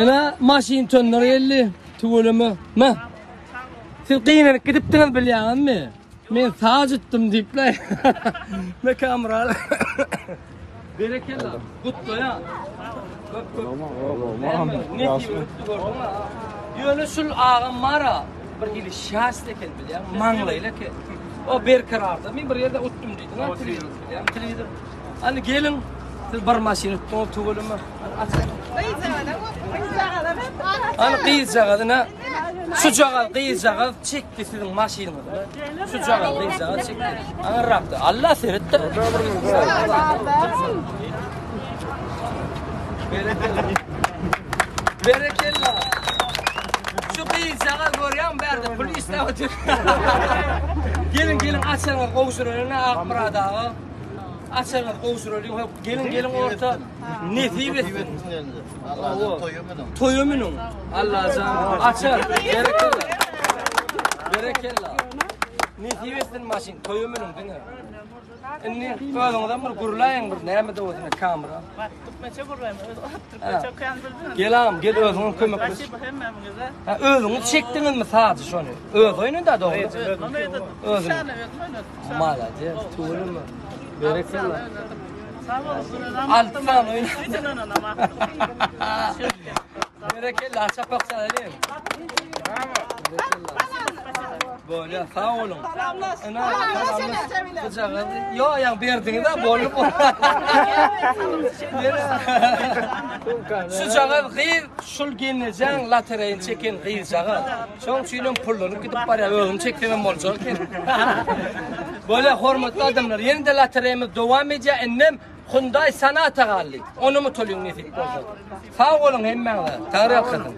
Ene maşyn tönler geldi. Tüweleme. Me. Siz gynanyp gidipdiňiz bilýäňizmi? Men saz etdim diýipler. Me kamera. Berekella. Gutlaýan. Köp köp. Nesip etdi gördüňmi? Ýöne şul agam bara bir hili şäst eken bilýäň, maňlaýly eken. O berkararda men bir ýerde utdum diýdiň, ha telewizor bilýäň, telewizor. Hany geliň, siz bir maşyn utduňyz tüweleme. Hany gyzjagaz ine. Şujagaz gyzjagaz çekdi siziň maşynyňyzy. Şujagaz gyzjagaz çekdi. Aňyrrakda. Allah seretdi. Berekella. Berekella. Şu gyzjagaz görýäň bärde pul isläp otyr. Geliň geliň açaryňyzy gowşuralyň Akmyrat aga. Açaryňyzy gowşuralyň. Geliň geliň orta. Nesip etsin. Allahjan toýa münüň. Toýa münüň. Allahjan açar. Berekella. Berekella. Nesip etsin maşyn toýa münüň diňe. Indi özüňizem bir gürläýiň bir näme de bolsa kamera. Türkmençe gürläýin. Türkmençe okaýan bildim. Gel agam, gel özüňem kömekleş. Spasibo hemmämiňize. Ha, özüňiz çekdiňizmi sazy şony? Öz oýnunda dogry. Özüm oýnadym. Özüň. Özüm oýnadym. Malades, tüweleme. Berekella. Sag boluň. Alty sany oýnadym. Berekella, çapak çalalyň. Berekella. Bolýar, sag boluň. Ina, salamlaş. Ýo, ýa berdiňiz-a, boldy. Şujagaz gyz, şul gelnejeň lotereýini çeken gyzjagaz. Şoň üçinem pullanyp gidip barýar, özüni çeksemem boljak eken. Bolýar, hormatly adamlar, ýene-de lotereýimiz dowam edýär, indem Hyundai Sonata galdy. Onam utalyň nesip bolsa. Sag boluň hemmäňize. Taňry ýalkasyn.